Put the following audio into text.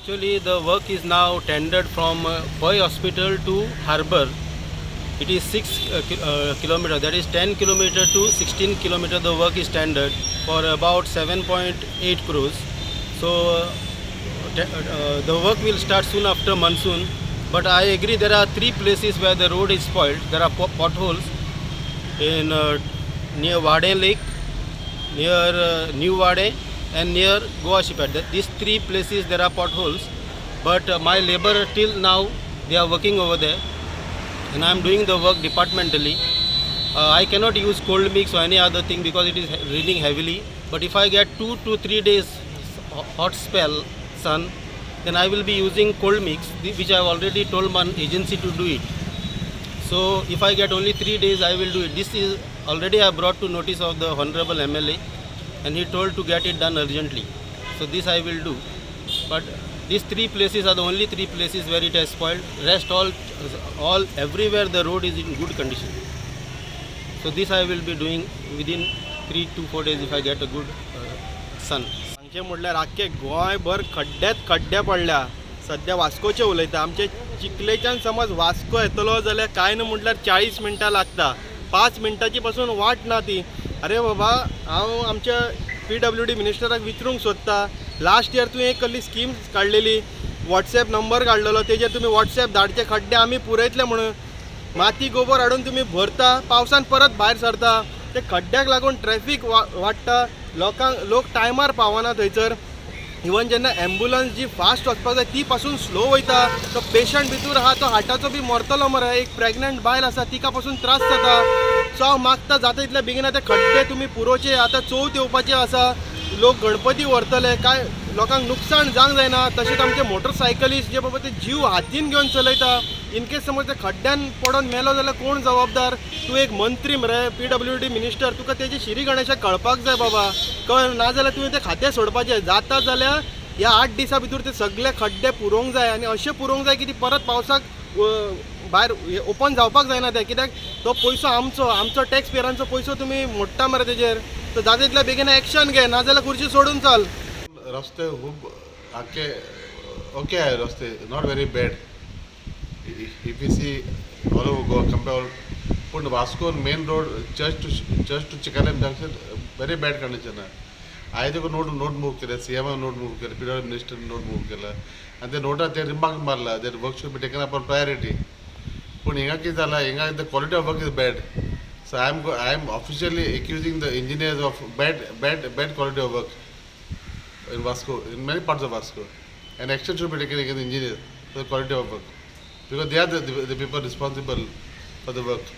Actually, the work is now tendered from Pai Hospital to Harbour. It is 6 kilometer, that is 10 kilometer to 16 kilometer. The work is tendered for about 7.8 crores. So the work will start soon after monsoon. But I agree there are three places where the road is spoiled. There are potholes in near Wade Lake, near New Wade and near Goa Shipyard. These three places there are potholes, but my labor till now they are working over there, and I am doing the work departmentally. I cannot use cold mix or any other thing because it is raining heavily. But if I get 2 to 3 days hot spell sun, then I will be using cold mix, which I have already told my agency to do it. So if I get only 3 days, I will do it. This is already I brought to notice of the Honorable MLA, and he told to get it done urgently. So this I will do. But these three places are the only three places where it has spoiled. Rest all everywhere the road is in good condition. So this I will be doing within 3 to 4 days if I get a good sun. सांगचें म्हटल्यार आख्खे गोंयभर खड्ड्यांत खड्डे पडल्या. सद्या वास्कोचें उलयता. आमचे चिखलेच्यान समज वास्को येतलो जाल्यार कांय न्हू म्हटल्यार 40 मिनटां लागता. 5 मिनटांची पासून वाट ना ती. अरे बाबा, हांव आमच्या PWD मिनिस्टराक विचारूंक सोदता, लास्ट इयर तुवें एक कसली स्कीम काडलेली, वॉट्सॅप नंबर काडलेलो, तेजेर तुमी वॉट्सॅप धाडचे खड्डे आमी पुरयतले म्हणून. माती गोबर हाडून तुमी भरता, पावसान परत भायर सरता. ते खड्ड्याक लागून ट्रॅफीक वाडटा, लोकांक लोक टायमार पावना थंयसर. इवन जेन्ना एम्बुलन्स जी फास्ट वचपाक जाय ती पासून स्लो वयता. तो पेशंट भितूर आहा तो हार्टाचो बी मरतलो मरे. एक प्रेग्नंट बायल आसा तिका पासून त्रास जाता. सो हांव मागता जाता तितले बेगीन आतां खड्डे तुमी पुरोवचे. आतां चवथ येवपाची आसा, लोक गणपती व्हरतले, कांय लोकांक नुकसाण जावंक जायना. तशेंच आमचे मोटरसायकलिस्ट जे बाबा ते जीव हातीन घेवन चलयता, इनकेस समज ते खड्ड्यान पडोन मेलो जाल्यार कोण जबाबदार? तूं एक मंत्री मरे, PWD minister, तुका तेजी श्री गणेशा कळपाक जाय बाबा. कळ नाजाल्यार तुवें तें खातें सोडपाचें. जाता जाल्यार ह्या 8 दिसां भितर ते सगळे खड्डे पुरोवंक जाय, आनी अशें पुरोवंक जाय की ती परत पावसाक भायर ओपन जावपाक जायना तें. कित्याक तो पयसो आमचो, आमचो टॅक्स पेयरांचो पयसो तुमी मोडटा मरे तेजेर. तर जाता तितल्या बेगीन एक्शन घे, नाजाल्यार खुर्ची सोडून चल. रस्ते खूब आख्खे ओके आहे, रस्ते not very bad if you see all over Goa compare. पूण Vasco main road church to Chicalim junction very bad condition आहे. हांवें तुका नोट मूव केले, सीएमान नोट मूव केले, PW minister note move केला आनी ते नोटार ते रिमार्क मारला that work should be taken up on priority. पूण हिंगा कितें जालां, हिंगा the quality of work is bad. So I am officially accusing the engineers of bad bad bad quality of work in Vasco, in many parts of Vasco. And action should be taken against the engineers for the quality of work, because they are the people responsible for the work.